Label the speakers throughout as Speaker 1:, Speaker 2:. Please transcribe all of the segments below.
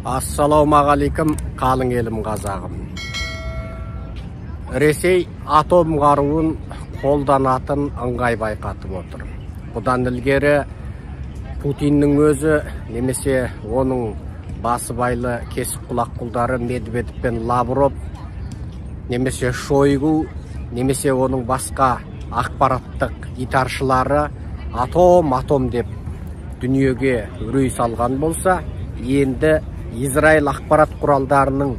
Speaker 1: Ассалаумағалейкум, қалың елім қазағым. Ресей атом қаруын қолданатын ыңғай байқатып отыр. Бұдан ілгері Путиннің өзі немесе оның басыбайлы кесік құлақ құлдары Медведев пен Лавров немесе Шойгу немесе оның басқа ақпараттық итаршылары атом атом деп дүниеге үрей салған болса, енді Израиль ақпарат құралдарының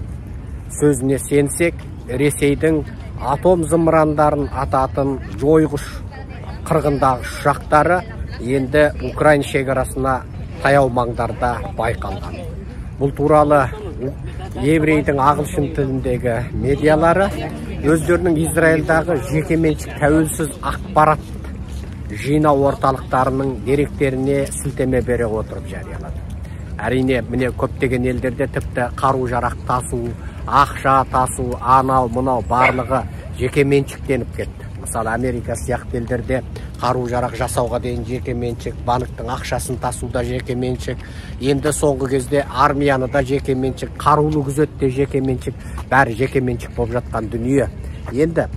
Speaker 1: сөзіне сенсек, Ресейдің атом зымырандарын ататын жойғыш қырғындағыш ұшақтары енді Украин шекарасына таяу маңдарда байқалған. Бұл туралы еврейдің ағылшын тіліндегі медиалары өздерінің Израильдағы жекеменшік тәуелсіз ақпарат жинау орталықтарының деректеріне сілтеме бере отырып жариялады. Әрине, міне көптеген елдерде тіпті қару-жарақ тасу, ақша тасу, анау, мынау барлығы жекеменшіктеніп кетті. Мысалы, Америка сияқты елдерде қару-жарақ жасауға дейін жекеменшік, банктің ақшасын тасуда жекеменшік, енді соңғы кезде армияны да жекеменшік, қарулы күзет те жекеменшік, бәрі жекеменшік болып жатқан дүние. Енді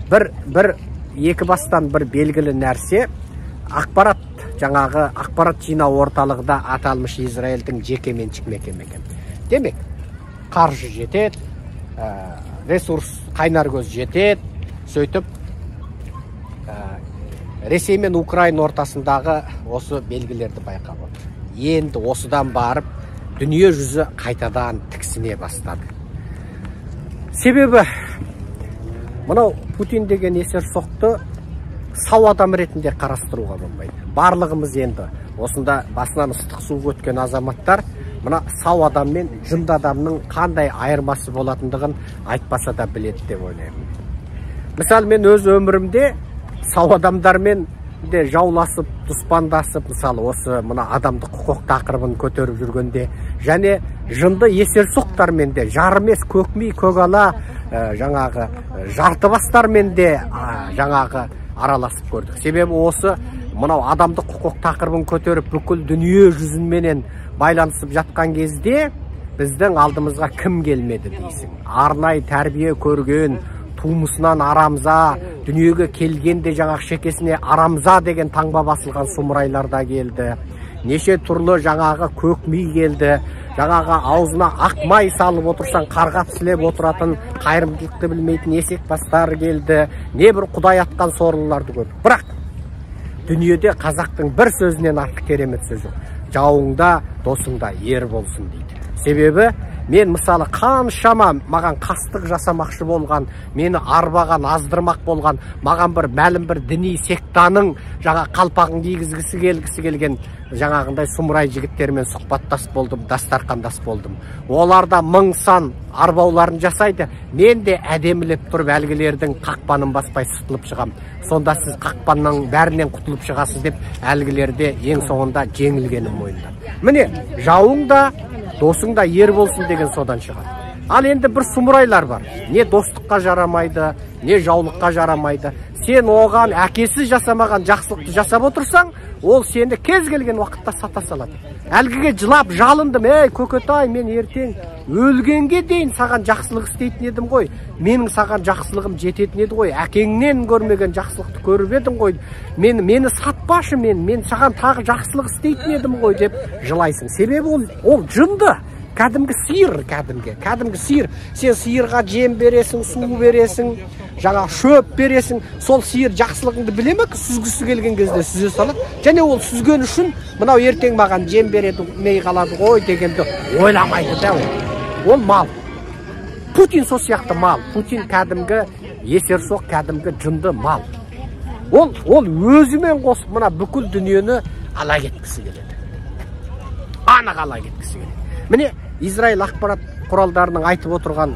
Speaker 1: бір екі бастан бір белгілі нәрсе, ақпарат, жаңағы ақпарат жинау орталығы да аталмыш Израильдің жекеменшік мекеме екен. Демек, қаржы жетеді, ресурс қайнар көз жетеді, сөйтіп Ресей мен Украина ортасындағы осы белгілерді байқап отыр. Енді осыдан барып дүние жүзі қайтадан тіксіне бастады. Себебі мынау Путин деген есерсоқты сау адам ретінде қарастыруға болмайды. Барлығымыз енді осында басынан ыстық су өткен азаматтар мына сау адам мен жынды адамның қандай айырмасы болатындығын айтпаса да біледі деп ойлаймын. Мысалы, мен өз өмірімде сау адамдармен де жауласып, дұспандасып, мысалы, осы мына адамдық құқық тақырыбын көтеріп жүргенде және жынды есерсоқтармен де, жарымес көкми көкала, жаңағы жартыбастармен де жаңағы араласып көрдік. Себебі осы мынау адамдық құқық тақырыбын көтеріп бүкіл дүние жүзіменен байланысып жатқан кезде біздің алдымызға кім келмеді дейсің. Арнайы тәрбие көрген, тумысынан арамза, дүниеге келгенде жаңағы шекесіне арамза деген таңба басылған сұмырайлар да келді. Неше түрлі жаңағы көк ми келді. Жаңағы аузына ақ май салып отырсаң қарға тісілеп отыратын, қайырымдылықты білмейтін есекбастар келді. Не бір құдай атқан сорлыларды көрдік. Бірақ дүниеде қазақтың бір сөзінен артық керемет сөз жоқ. Жауыңда, досыңда ер болсын дейді. Себебі мен мысалы қаншама маған қастық жасамақшы болған, мені арбаған, аздырмақ болған, маған бір мәлім бір діни сектаның жаңа қалпағын кигізгісі келгісі келген жаңағындай сұмырай жігіттермен сұхбаттас болдым, дастарқандас болдым. Олар да мың сан арбауларын жасайды. Мен де әдемілеп тұрып әлгілердің қақпанын баспай сытылып шығам. Сонда сіз қақпанның бәрінен құтылып шығасыз деп әлгілерде ең соңында жеңілгенін мойындады. Міне, жауың да, досың да ер болсын деген содан шығады. Ал енді бір сұмырайлар бар. Не достыққа жарамайды, не жаулыққа жарамайды. Сен оған әкесі жасамаған жақсылықты жасап отырсаң, ол сені кез келген уақытта сата салады. Әлгіге жылап жалындым, ей көкетай, мен ертең өлгенге дейін саған жақсылық істейтін едім ғой. Менің саған жақсылығым жететін еді ғой. Әкеңнен көрмеген жақсылықты көріп едің ғой. Мені сатпашы, мен саған тағы жақсылық істейтін едім ғой деп жылайсың. Себебі ол жынды. Кәдімгі сиыр, кәдімгі сиыр. Сен сиырға жем бересің, су бересің, жаңа шөп бересің. Сол сиыр жақсылығыңды біле ме? Сүзгісі келген кезде сүзе салады. Және ол сүзген үшін мынау ертең маған жем береді, мей қалады ғой дегенді ойламайды да ол. Ол мал. Путин сол сияқты мал. Путин кәдімгі есерсоқ, кәдімгі жынды мал. Ол өзімен қосып мына бүкіл дүниені ала кеткісі келеді. Анық ала кеткісі келеді. Міне, Израиль ақпарат құралдарының айтып отырған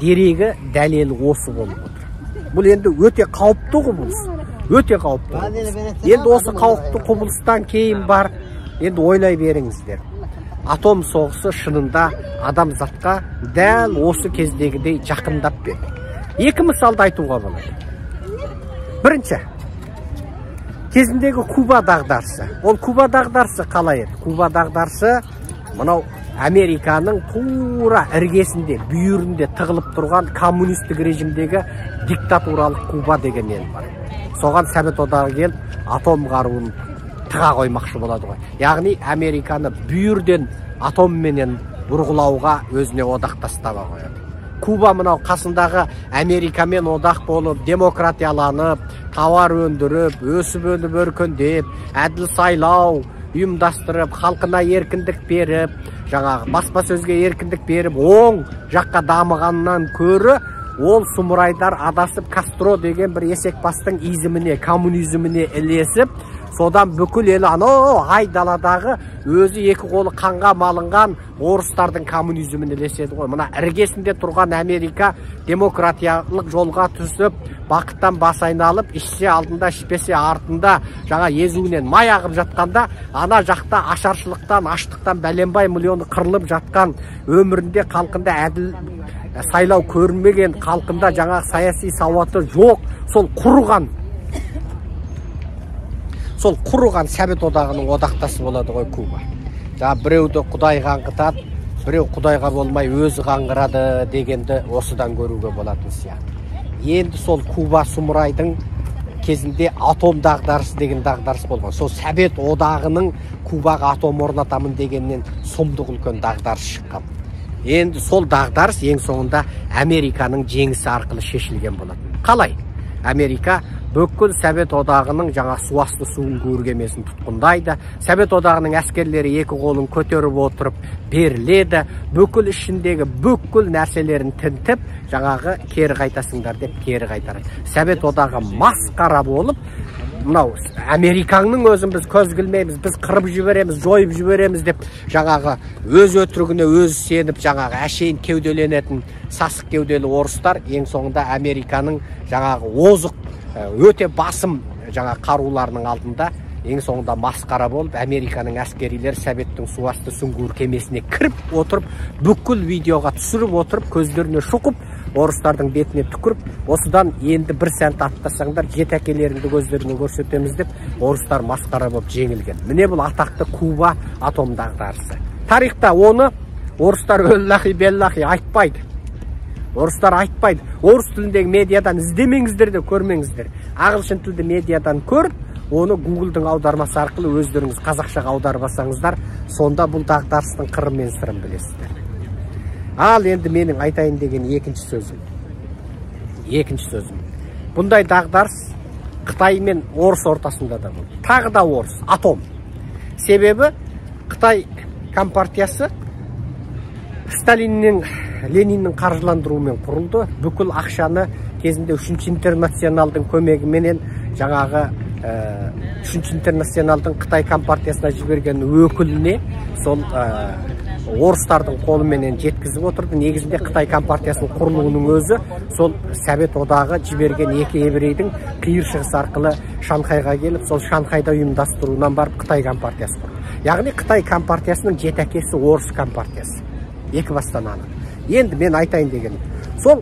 Speaker 1: дерегі, дәлелі осы болып отыр. Бұл енді өте қауіпті құбылыс. Өте қауіпті құбылыс. Енді осы қауіпті құбылыстан кейін бар, енді ойлай беріңіздер. Атом соғысы шынында адамзатқа дәл осы кездегідей жақындап берді. Екі мысалды айтуға болады. Бірінші, кезіндегі Куба дағдарысы. Ол Куба дағдарысы қалай еді? Куба дағдарысы мынау Американың тура іргесінде, бүйірінде тығылып тұрған коммунистік режимдегі диктатуралық Куба деген ел бар. Соған Совет Одағы келіп, атом қаруын тыға қоймақшы болады ғой. Яғни Американы бүйірден атомменен бұрғылауға өзіне одақтас таба қояды. Куба мынау қасындағы Америкамен одақ болып, демократияланып, тауар өндіріп, өсіп өніп өркендеп, әділ сайлау ұйымдастырып, халқына еркіндік беріп, жаңағы баспасөзге еркіндік беріп, оң жаққа дамығаннан көрі, ол сұмырайдар адасып Кастро деген бір есекбастың изіміне, коммунизміне ілесіп, содан бүкіл елі анау айдаладағы өзі екі қолы қанға малынған орыстардың коммунизміне ілеседі ғой. Мына іргесінде тұрған Америка демократиялық жолға түсіп, бақыттан бас айналып, ішсе алдында, ішпесе артында, жаңа езуінен май ағып жатқанда, ана жақта ашаршылықтан, аштықтан бәленбай миллионы қырылып жатқан, өмірінде халқында әділ сайлау көрінмеген, халқында жаңа саяси сауаты жоқ, сол құрыған Совет Одағының одақтасы болады ғой Куба. Жаңа біреуді Құдай қаңғытады, біреу Құдайға болмай өзі қаңғырады дегенді осыдан көруге болатын сияқты. Енді сол Куба сұмырайдың кезінде атом дағдарысы деген дағдарыс болған. Сол Совет Одағының Кубаға атом орнатамын дегеннен сұмдық үлкен дағдарыс шыққан. Енді сол дағдарыс ең соңында Американың жеңісі арқылы шешілген болатын. Қалай? Америка бүкіл Совет Одағының жаңа суасты суын көргемесін тұтқындайды. Совет Одағының әскерлері екі қолын көтеріп отырып беріледі. Бүкіл ішіндегі бүкіл нәрселерін тінтіп, жаңағы кері қайтасыңдар деп кері қайтарады. Совет Одағы масқара болып, мынау Американың өзін біз көз кілмейміз, біз қырып жібереміз, жойып жібереміз деп жаңағы өз өтірігіне өзі сеніп, жаңағы әшейін кеуделенетін сасық кеуделі орыстар ең соңында Американың жаңағы озық өте басым жаңа қаруларының алдында ең соңында масқара болып, Американың әскерилері Советтің суасты сүңгуір кемесіне кіріп отырып, бүкіл видеоға түсіріп отырып, көздеріне шұқып, орыстардың бетіне түкіріп, осыдан енді бір сәнт аттасаңдар, жеті әкелеріңді көздеріне көрсетеміз деп, орыстар масқара болып жеңілген. Міне бұл атақты Куба атом дағдарысы. Тарихта оны орыстар өллахи беллахи айтпайды. Орыстар айтпайды. Орыс тіліндегі медиадан іздемеңіздер де көрмеңіздер. Ағылшын тілді медиадан көріп, оны Google'дың аудармасы арқылы өздеріңіз қазақшаға аударып алсаңыздар, сонда бұл дағдарыстың қыры мен сырын білесіздер. Ал енді менің айтайын деген екінші сөзім. Екінші сөзім. Бұндай дағдарыс Қытай мен орыс ортасында да болды. Тағы да орыс, атом. Себебі Қытай компартиясы Сталиннің, Лениннің қаржыландыруымен құрылды. Бүкіл ақшаны кезінде 3-ші интернационалдың көмегіменен жаңағы 3-ші интернационалдың Қытай компартиясына жіберген өкіліне сол орыстардың қолыменен жеткізіп отырды. Негізінде Қытай компартиясының құрылуының өзі сол Совет Одағы жіберген екі еврейдің қиыр шығыс арқылы Шанхайға келіп, сол Шанхайда ұйымдастыруынан барып Қытай компартиясы құрды. Яғни Қытай компартиясының жеті әкесі орыс компартиясы. Екі бастан анық. Енді мен айтайын дегенім, сол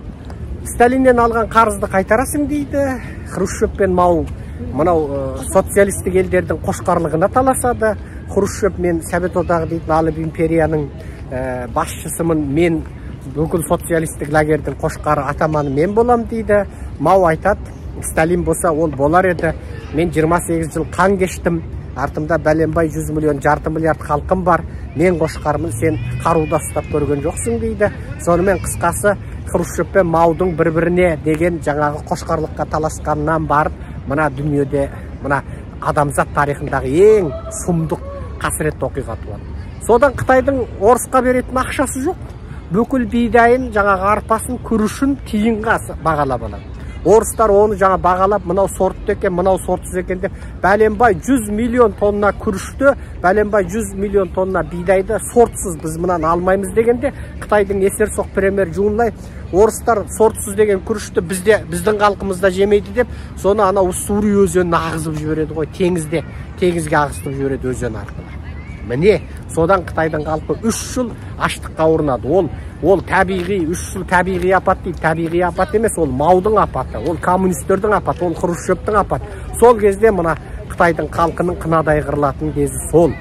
Speaker 1: Сталиннен алған қарызды қайтарасың дейді. Хрущев пен Мау мынау социалистік елдердің қошқарлығына таласады. Хрущев мен Совет Одағы дейтін алып империяның басшысымын, мен бүкіл социалистік лагердің қошқары атаманы мен болам дейді. Мау айтады, Сталин болса ол болар еді, мен 28 жыл қан кештім, артымда бәленбай 100 миллион, жарты миллиард халқым бар, мен қошқармын, сен қаруды ұстап көрген жоқсың дейді. Сонымен қысқасы Хрущев пен Маудың бір-біріне деген жаңағы қошқарлыққа таласқаннан барып, мына дүниеде, мына адамзат тарихындағы ең сұмдық қасіретті оқиға туады. Содан Қытайдың орысқа беретін ақшасы жоқ. Бүкіл бидайын, жаңағы арпасын, күрішін тиынға бағалап алады. Орыстар оны жаңа бағалап, мынау сортты екен, мынау сортсыз екен деп, бәленбай 100 миллион тонна күрішті, бәленбай 100 миллион тонна бидайды сортсыз біз мынаны алмаймыз дегенде, Қытайдың есерсоқ премьер Жунлай орыстар сортсыз деген күрішті бізде, біздің халқымызда жемейді деп, соны ана Уссури өзеніне ағызып жібереді ғой, теңізде, теңізге ағызып жібереді өзен арқылы. Міне, содан Қытайдың халқы 3 жыл аштыққа ұрынады. Ол табиғи, 3 жыл табиғи апат дейді. Табиғи апат емес, ол Маудың апаты, ол коммунистердің апаты, ол Хрущевтің апаты. Сол кезде мына Қытайдың халқының қынадай қырылатын кезі сол.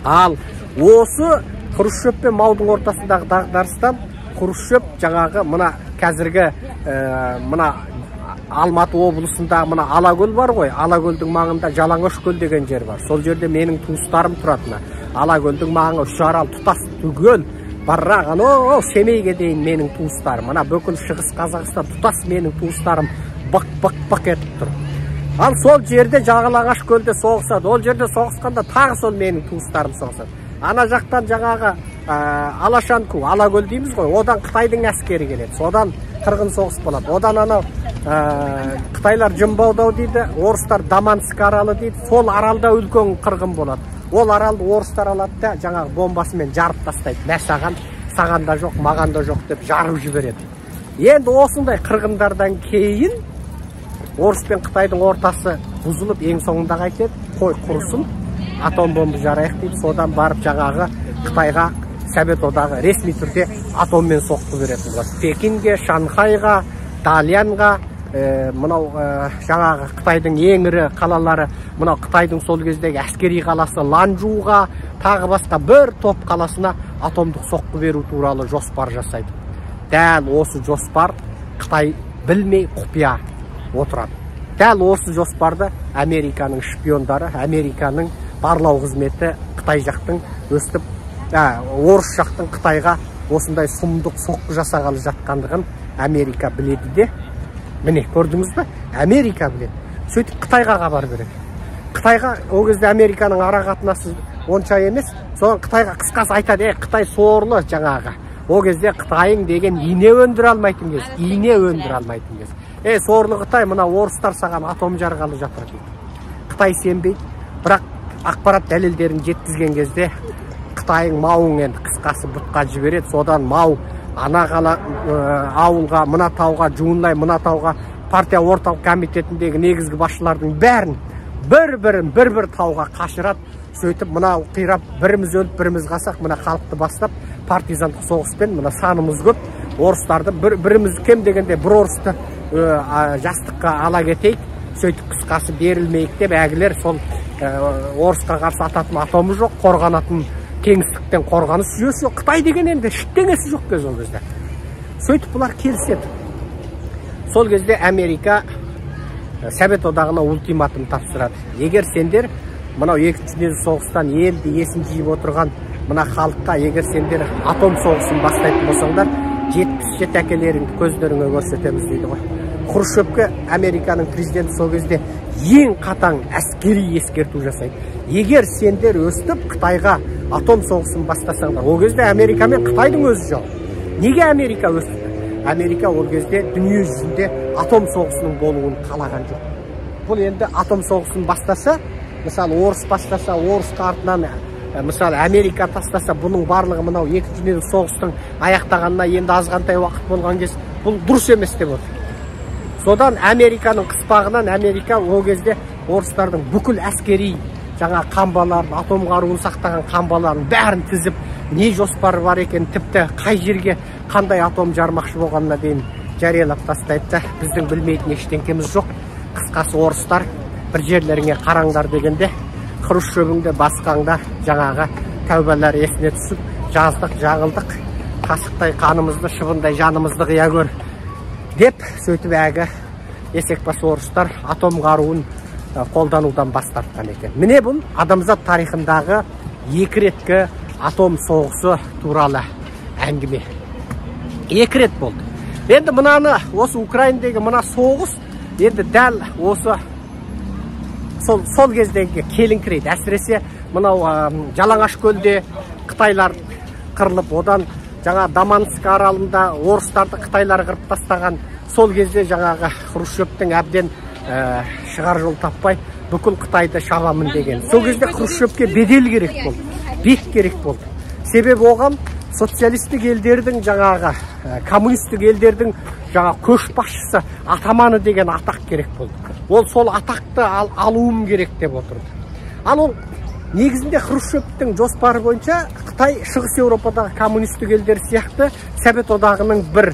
Speaker 1: Ал осы Хрущев пен Маудың ортасындағы дағдарыстан Хрущев жаңағы мына қазіргі мына Алматы облысында мына Алакөл бар ғой, Алакөлдің маңында Жалаңашкөл деген жер бар. Сол жерде менің туыстарым тұратын. Алакөлдің маңы Үшарал тұтас түгел баррақ анау Семейге дейін менің туыстарым. Мына бүкіл Шығыс Қазақстан тұтас менің туыстарым бық бық бық етіп тұр. Ал сол жерде Жалаңашкөлде соғысады. Ол жерде соғысқанда тағы сол менің туыстарым соғысады. Ана жақтан жаңағы Алашанку, Алакөл дейміз ғой, одан Қытайдың әскері келеді. Содан қырғын соғыс болады. Одан анау Қытайлар Жымбаудау дейді, орыстар Даманск аралы дейді. Сол аралда үлкен қырғын болады. Ол аралды орыстар алады да жаңағы бомбасымен жарып тастайды. Мә саған, саған да жоқ, маған да жоқ деп жарып жібереді. Енді осындай қырғындардан кейін орыс пен Қытайдың ортасы бұзылып, ең соңында қайтеді, қой құрысын, атом бомба жарайық дейді. Содан барып жаңағы Қытайға Совет Одағы ресми түрде атоммен соққы беретін болады. Пекинге, Шанхайға, Далянға, мынау жаңағы Қытайдың ең ірі қалалары, мынау Қытайдың сол кездегі әскери қаласы Ланчжуға, тағы басқа бір топ қаласына атомдық соққы беру туралы жоспар жасайды. Дәл осы жоспар Қытай білмей құпия отырады. Дәл осы жоспарды Американың шпиондары, Американың барлау қызметі Қытай жақтың өстіп, орыс жақтың Қытайға осындай сұмдық соққы жасағалы жатқандығын Америка біледі де. Міне, көрдіңіз бе? Америка біледі. Сөйтіп Қытайға хабар береді. Қытайға ол кезде Американың ара қатынасы онша емес. Содан Қытайға қысқасы айтады, Қытай сорлы жаңағы. Ол кезде Қытайың деген ине өндіре алмайтын кез, ине өндіре алмайтын кез. Сорлы Қытай, мына орыстар саған атом жарғалы жатыр дейді. Қытай сенбейді, бірақ ақпарат дәлелдерін жеткізген кезде Қытайың Мауың енді қысқасы бұтқа жібереді. Содан Мау ана қала ауылға, мына тауға, Жуынлай мына тауға, партия орталық комитетіндегі негізгі басшылардың бәрін бір-бірін бір-бір тауға қашырады. Сөйтіп мына қирап біріміз өліп біріміз қалсақ, мына халықты бастап партизандық соғыспен мына санымыз көп орыстарды біріміз кем дегенде бір орысты жастыққа ала кетейік, сөйтіп қысқасы берілмейік деп әгілер сол орысқа қарсы ататын атомы жоқ, қорғанатын кеңістіктен қорғаныс жүйесі жоқ. Қытай деген енді ештеңесі жоқ кез ол кезде. Сөйтіп бұлар келіседі. Сол кезде Америка Совет Одағына ультиматум тапсырады. Егер сендер мынау екінші дүниежүзілік соғыстан енді есін жиып отырған мына халыққа егер сендер атом соғысын бастайтын болсаңдар, 77 әкелеріңді көздеріңе көрсетеміз дейді ғой. Хрущевке Американың президенті сол кезде ең қатаң әскери ескерту жасайды. Егер сендер өстіп Қытайға атом соғысын бастасаңдар, ол кезде Америка мен Қытайдың өзі жау. Неге Америка өстіп? Америка ол кезде дүние жүзінде атом соғысының болуын қалаған жоқ. Бұл енді атом соғысын бастаса, мысалы орыс бастаса, орысқа артынан мысалы Америка тастаса, бұның барлығы мынау екінші дүниежүзілік соғыстың аяқтағанына енді азғантай уақыт болған кез, бұл дұрыс емес деп отыр. Содан Американың қыспағынан Америка ол кезде орыстардың бүкіл әскери жаңа қамбаларын, атом қаруын сақтаған қамбаларын бәрін тізіп, не жоспары бар екен, тіпті қай жерге қандай атом жармақшы болғанына дейін жариялап тастайды да, біздің білмейтін ештеңкеміз жоқ. Қысқасы орыстар бір жерлеріңе қараңдар дегенде Хрущевіңді басқаңда жаңағы тәубалар есіне түсіп, жаздық, жаңылдық, қасықтай қанымызды, шыбындай жанымызды қия көр деп, сөйтіп әгі есекбас орыстар атом қаруын қолданудан бас тартқан екен. Міне бұл адамзат тарихындағы екі реткі атом соғысы туралы әңгіме. Екі рет болды. Енді мынаны, осы Украинадағы мына соғыс енді дәл осы сол кездегі келіңкірейді. Әсіресе мынау Жалаңашкөлде қытайлар қырылып, одан жаңа Даманск аралында орыстарды қытайлар қырып тастаған. Сол кезде жаңағы Хрущевтің әбден шығар жол таппай бүкіл Қытайды шабамын деген. Сол кезде Хрущевке бедел керек болды, бет керек болды. Себебі оған социалистік елдердің жаңағы коммунистік елдердің жаңа көшбасшысы атаманы деген атақ керек болды. Ол сол атақты алуым керек деп отырды. Ал ол негізінде Хрущевтің жоспары бойынша Қытай Шығыс Еуропадағы коммунистік елдер сияқты Совет Одағының бір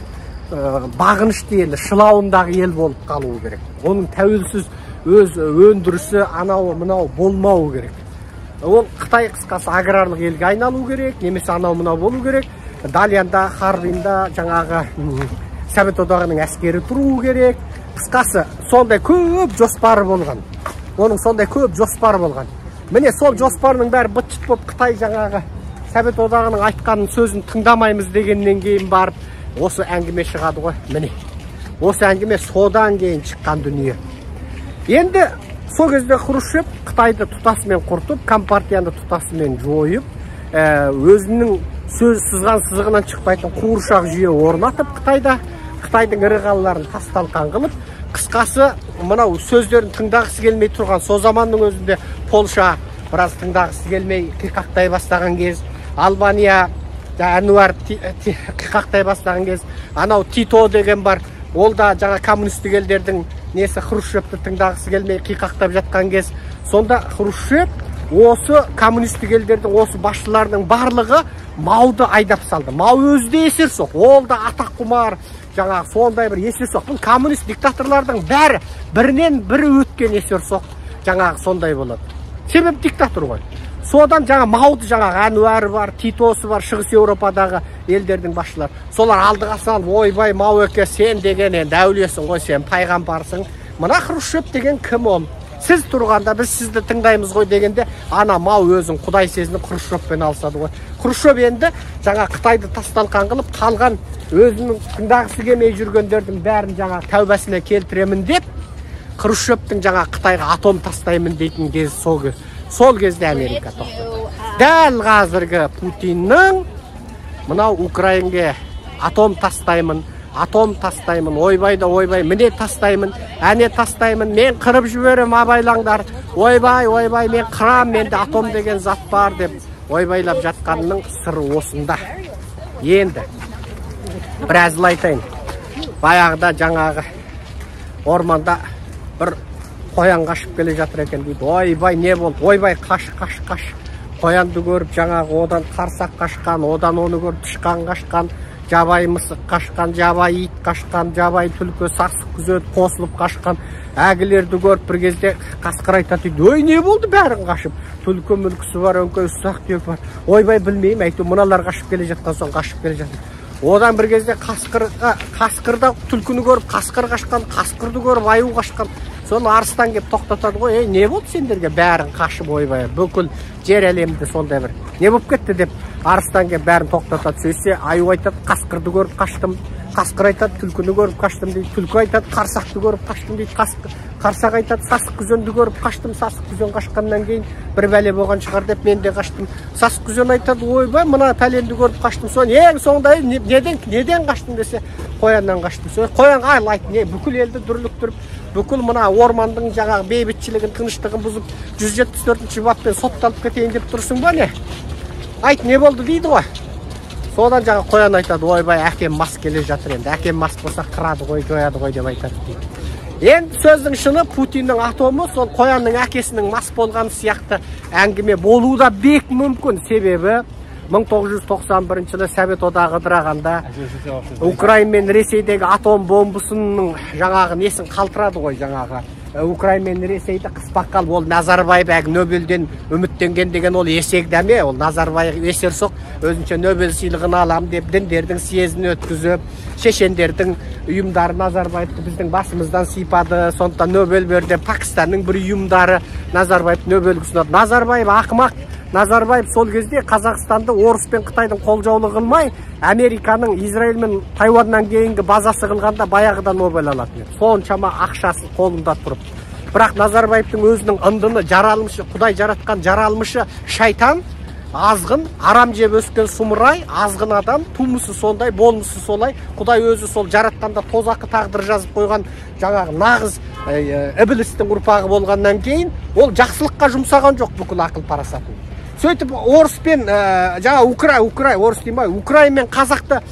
Speaker 1: бағынышты елі, шылауындағы ел болып қалуы керек. Оның тәуелсіз өз өндірісі анау мынау болмауы керек. Ол Қытай қысқасы аграрлық елге айналу керек, немесе анау мынау болу керек. Дальянда, Харбинда жаңағы Совет Одағының әскері тұру керек. Қысқасы сондай көп жоспары болған. Оның сондай көп жоспары болған. Міне сол жоспарының бәрі быт-шыт болып, Қытай жаңағы Совет Одағының айтқан сөзін тыңдамаймыз дегеннен кейін барып осы әңгіме шығады ғой. Міне осы әңгіме содан кейін шыққан дүние. Енді сол кезде Хрущев Қытайды тұтасымен құртып, компартияны тұтасымен жойып, өзінің сөз сызған сызығынан шықпайтын қуыршақ жүйе орнатып Қытайда, Қытайдың ірі қалаларын тас-талқан қылып, қысқасы мынау сөздерін тыңдағысы келмей тұрған сол заманның өзінде Польша біраз тыңдағысы келмей қиқақтай бастаған кез, Албания Әнуар қиқақтай бастаған кез, анау Тито деген бар, ол да жаңа коммунистік елдердің несі Хрущевті тыңдағысы келмей қиқақтап жатқан кез. Сонда Хрущев осы коммунистік елдердің осы басшыларының барлығы Мауды айдап салды. Мау өзі де есерсоқ, ол да атаққұмар, жаңағы сондай бір есерсоқ. Бұл коммунист диктаторлардың бәрі бірінен бірі өткен есерсоқ, жаңағы сондай болады. Себеп диктатор ғой. Содан жаңа Мауды, жаңағы Әнуары бар, Титосы бар, Шығыс Еуропадағы елдердің басшылары. Солар алдыға салып, ойбай Мауеке, сен деген енді әулиесің ғой, сен пайғамбарсың. Мына Хрущев деген кім ол? Сіз тұрғанда біз сізді тыңдаймыз ғой дегенде, ана Мау өзін құдай сезініп Хрущевпен алысады ғой. Хрущев енді жаңа Қытайды тас-талқан қылып, қалған өзінің тыңдағысы келмей жүргендердің бәрін жаңа тәубасына келтіремін деп, Хрущевтің жаңа Қытайға атом тастаймын дейтін кез сол кезде Америка тоқтады. Дәл қазіргі Путиннің мынау Украинге атом тастаймын, атом тастаймын, ойбай да ойбай, міне тастаймын, әне тастаймын, мен қырып жіберем, абайлаңдар, ойбай, ойбай, мен қырам, менде атом деген зат бар деп ойбайлап жатқанының сыры осында. Енді бір әзіл айтайын. Баяғыда жаңағы орманда бір қоян қашып келе жатыр екен дейді. Ойбай, не болды? Ойбай, қаш, қаш, қаш. Қоянды көріп жаңағы одан қарсақ қашқан, одан оны көріп тышқан қашқан, жабайы мысық қашқан, жабайы ит қашқан, жабайы түлкі, сасық күзет қосылып қашқан. Әгілерді көріп бір кезде қасқыр айтады дейді. Ой, не болды бәрін қашып? Түлкі мүлкісі бар, өңкей ұсақ түйек бар. Ойбай, білмеймін, әйтеуір мыналар қашып келе жатқан соң қашып келе жатыр. Одан бір кезде қасқырда түлкіні көріп қасқыр қашқан, қасқырды көріп аю қашқан. Соны арыстан кеп тоқтатады ғой. Ей, не болды сендерге бәрін қашып, ойбай, бүкіл жер әлемді сондай бір не болып кетті деп арыстан кеп бәрін тоқтатады. Сөйтсе аю айтады, қасқырды көріп қаштым. Қасқыр айтады, түлкіні көріп қаштым дейді. Түлкі айтады, қарсақты көріп қаштым дейді. Қарсақ айтады, сасық күзенді көріп қаштым. Сасық күзен қашқаннан кейін бір бәле болған шығар деп мен де қаштым. Сасық күзен айтады, ойбай, мына пәленді көріп қаштым. Соны ең соңында неден қаштым десе, қояннан қаштым. Соны қоян айт, не бүкіл елді дүрліктіріп, бүкіл мына ормандың жаңағы бейбітшілігін, тыныштығын бұзып, 174-ші баппен сотталып кетейін деп тұрсың ба не? Айт, не болды дейді ғой. Содан жаңа қоян айтады, ойбай, әкем мас келе жатыр енді. Әкем мас болса қырады ғой, жояды ғой деп айтады дейді. Енді сөздің шыны, Путиннің атомы сол қоянның әкесінің мас болғаны сияқты әңгіме болуы да бек мүмкін. Себебі 1991 жылы Совет Одағы ыдырағанда Украин мен Ресейдегі атом бомбасының жаңағы несін қалтырады ғой, жаңағы Украин мен Ресейді қыспаққа алып, ол Назарбаев әлгі Нобельден үміттенген деген ол есек дәме, ол Назарбаев есерсоқ өзінше Нобель сыйлығын алам деп діндердің съезін өткізіп, шешендердің ұйымдары Назарбаевты біздің басымыздан сипады, сондықтан Нобель бер деп Пакистанның бір ұйымдары Назарбаев Нобельге ұсынады. Назарбаев ақымақ. Назарбаев сол кезде Қазақстанды орыс пен Қытайдың қолжаулығы қылмай, Американың Израиль мен Тайваннан кейінгі базасы қылғанда баяғыда Нобель алатын еді. Соншама ақшасы қолында тұрып. Бірақ Назарбаевтың өзінің ындыны жаралмышы, Құдай жаратқан жаралмышы шайтан, азғын, арам жеп өскен сұмырай, азғын адам, тумысы сондай, болмысы солай. Құдай өзі сол жаратқанда тозақы тағдыр жазып қойған жаңағы нағыз ібілістің ұрпағы болғаннан кейін ол жақсылыққа жұмсаған жоқ бүкіл ақыл парасатын. Сөйтіп орыс пен жаңа Украй, орыс деймін ба, Украин мен қазақты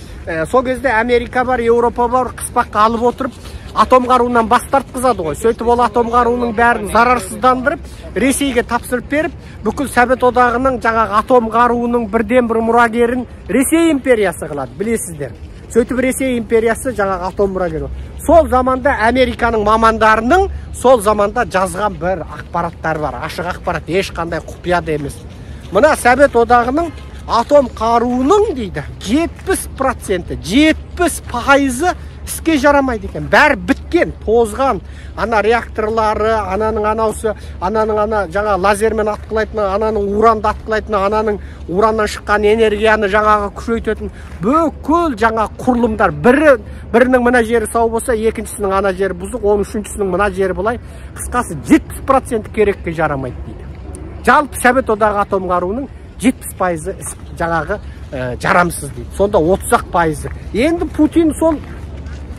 Speaker 1: сол кезде Америка бар, Еуропа бар, қыспаққа алып отырып атом қаруынан бас тартқызады ғой. Сөйтіп ол атом қаруының бәрін зарарсыздандырып, Ресейге тапсырып беріп, бүкіл Совет Одағының жаңағы атом қаруының бірден бір мұрагерін Ресей империясы қылады, білесіздер. Сөйтіп Ресей империясы жаңағы атом мұрагері. Сол заманда Американың мамандарының сол заманда жазған бір ақпараттары бар. Ашық ақпарат, ешқандай құпия да емес. Мына Совет Одағының атом қаруының дейді 70%, 70% іске жарамайды екен. Бәрі біткен, тозған. Ана реакторлары, ананың анаусы, ананың ана жаңа лазермен атқылайтыны, ананың уранды атқылайтыны, ананың ураннан шыққан энергияны жаңағы күшейтетін бүкіл жаңа құрылымдар. Бірінің мына жері сау болса, екіншісінің ана жері бұзық, оның үшіншісінің мына жері былай. Қысқасы 70% керекке жарамайды дейді. Жалпы Совет Одағы атом қаруының 70% жаңағы жарамсыз дейді. Сонда 30%. Енді Путин сол,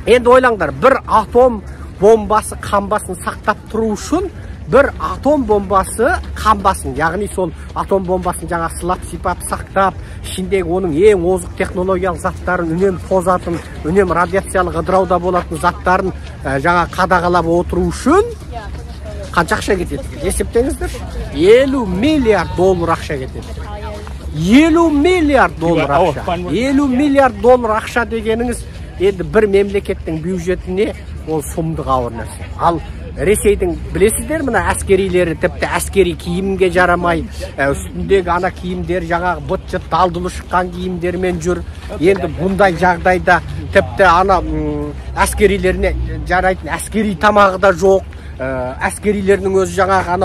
Speaker 1: енді ойлаңдар, бір атом бомбасы қамбасын сақтап тұру үшін бір атом бомбасы қамбасын, яғни сол атом бомбасын жаңа сылап сипап сақтап, ішіндегі оның ең озық технологиялық заттарын, үнем тозатын, үнем радиациялық ыдырауда болатын заттарын жаңа қадағалап отыру үшін қанша ақша кетеді? Есептеңіздерші. 50 миллиард доллар ақша кетеді. 50 миллиард доллар ақша. 50 миллиард доллар ақша дегеніңіз енді бір мемлекеттің бюджетіне ол сұмдық ауыр нәрсе. Ал Ресейдің білесіздер, мына әскерилері тіпті әскери киімге жарамай, үстіндегі ана киімдер жаңағы быт-шыт далдылы шыққан киімдермен жүр. Енді бұндай жағдайда тіпті ана әскерилеріне жарайтын әскери тамағы да жоқ. Әскерилерінің өзі жаңағы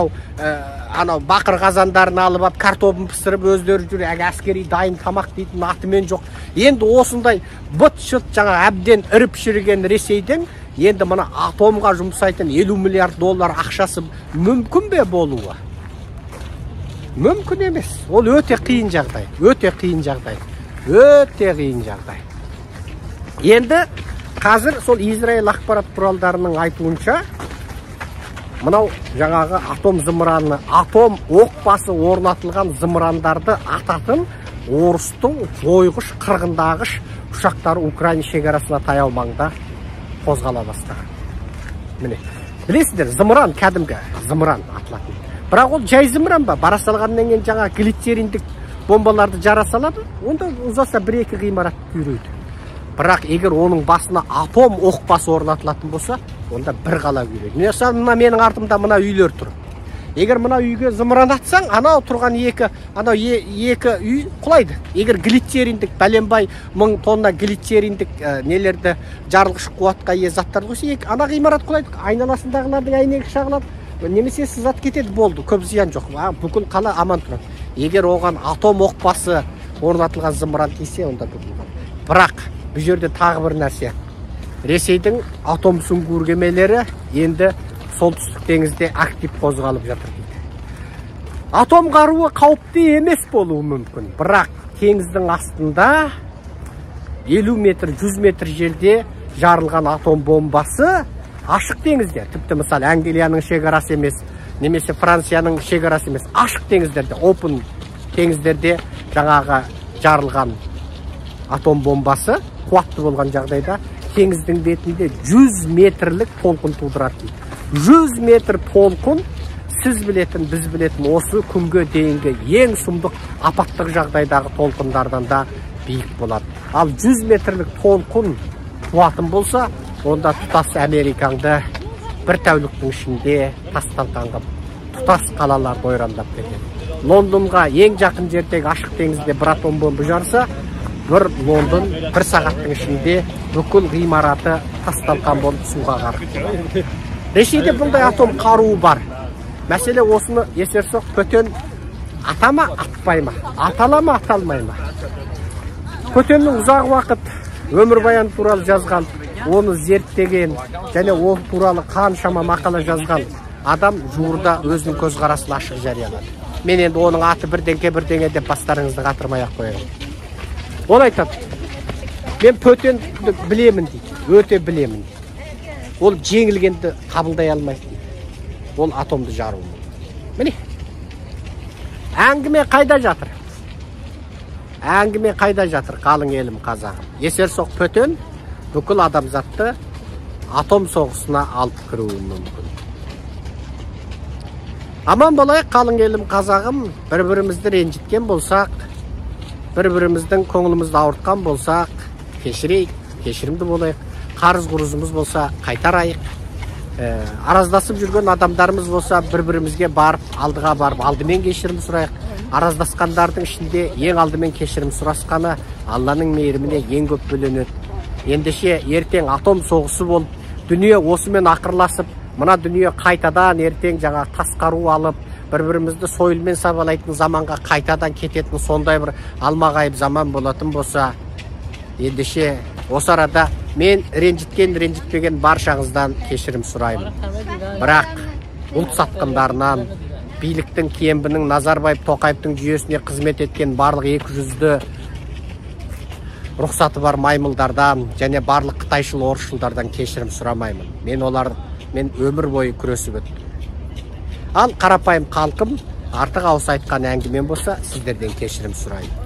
Speaker 1: анау бақыр қазандарын алып ап, картобын пісіріп өздері жүр. Әлгі әскери дайын тамақ дейтін атымен жоқ. Енді осындай быт-шыт жаңа әбден іріп шіріген Ресейдің енді мына атомға жұмсайтын 50 миллиард доллар ақшасы мүмкін бе болуы? Мүмкін емес. Ол өте қиын жағдай. Өте қиын жағдай. Өте қиын жағдай. Енді қазір сол Израиль ақпарат құралдарының айтуынша, мынау жаңағы атом зымыраны, атом оқпасы орнатылған зымырандарды ататын орыстың жойғыш, қырғындағыш ұшақтары Украина шекарасына таяу маңда қозғала бастаған. Міне, білесіздер, зымыран кәдімгі зымыран атылатын. Бірақ ол жай зымыран ба? Бара салғаннан кейін жаңа глицериндік бомбаларды жара салады, онда ұзаса бір-екі ғимарат күйрейді. Бірақ егер оның басына атом оқпасы орнатылатын болса, онда бір қала күйрейді. Мысалы, мына менің артымда мына үйлер тұр. Егер мына үйге зымыран атсаң, анау тұрған екі, анау екі үй құлайды. Егер глицериндік, бәленбай мың тонна глицериндік нелерді жарылғыш қуатқа ие заттарды қойса, ана ғимарат құлайды, айналасындағылардың әйнегі шағылады, немесе сызат кетеді, болды, көп зиян жоқ. Бүкіл қала аман тұрады. Егер оған атом оқпасы орнатылған зымыран тисе, онда бүкіл қала. Бірақ бұл жерде тағы бір нәрсе. Ресейдің атом сүңгуір кемелері енді солтүстік теңізде актив қозғалып жатыр дейді. Атом қаруы қауіпті емес болуы мүмкін, бірақ теңіздің астында 50 метр, 100 метр жерде жарылған атом бомбасы ашық теңізде, тіпті мысалы Англияның шекарасы емес, немесе Францияның шекарасы емес, ашық теңіздерде, open теңіздерде жаңағы жарылған атом бомбасы қуатты болған жағдайда теңіздің бетінде 100 метрлік толқын тудырады дейді. 100 метр толқын сіз білетін, біз білетін осы күнге дейінгі ең сұмдық апаттық жағдайдағы толқындардан да биік болады. Ал 100 метрлік толқын туатын болса, онда тұтас Америкаңды бір тәуліктің ішінде тас-талқан қылып, тұтас қалаларды ойрандап кетеді. Лондонға ең жақын жердегі ашық теңізде бір атом бомба жарса, бір Лондон бір сағаттың ішінде бүкіл ғимараты тас-талқан болып суға қарық болады. Ресейде бұндай атом қаруы бар. Мәселе осыны есерсоқ Пөтен ата ма, атпай ма? Атала ма, аталмай ма? Пөтеннің ұзақ уақыт өмірбаяны туралы жазған, оны зерттеген және ол туралы қаншама мақала жазған адам жуырда өзінің көзқарасын ашық жариялады. Мен енді оның аты бірдеңке бірдеңе деп бастарыңызды қатырмай ақ қояйын. Ол айтады, мен Пөтенді білемін дейді, өте білемін дейді. Ол жеңілгенді қабылдай алмайды дейді. Ол атомды жаруы мүмкін. Міне, әңгіме қайда жатыр? Әңгіме қайда жатыр, қалың елім қазағым? Есерсоқ Пөтен бүкіл адамзатты атом соғысына алып кіруі мүмкін. Аман болайық, қалың елім қазағым. Бір-бірімізді ренжіткен болсақ, бір-біріміздің көңілімізді ауыртқан болсақ, кешірейік, кешірімді болайық. Қарыз құрызымыз болса қайтарайық. Араздасып жүрген адамдарымыз болса бір-бірімізге барып, алдыға барып, алдымен кешірім сұрайық. Араздасқандардың ішінде ең алдымен кешірім сұрасқаны Алланың мейіріміне ең көп бөленеді. Ендеше ертең атом соғысы болып, дүние осымен ақырласып, мына дүние қайтадан ертең жаңа тас қару алып, бір-бірімізді сойылмен сабалайтын заманға қайтадан кететін сондай бір алмағайып заман болатын болса, ендеше осы арада мен ренжіткен, ренжітпеген баршаңыздан кешірім сұраймын. Бірақ ұлт сатқындарынан, биліктің, кембінің, Назарбаев, Тоқаевтың жүйесіне қызмет еткен барлық екі жүзді рұқсаты бар маймылдардан және барлық қытайшыл, орысшылдардан кешірім сұрамаймын. Мен олармен өмір бойы күресіп өттім. Ал қарапайым халқым, артық ауыз айтқан әңгімем болса, сіздерден кешірім сұраймын.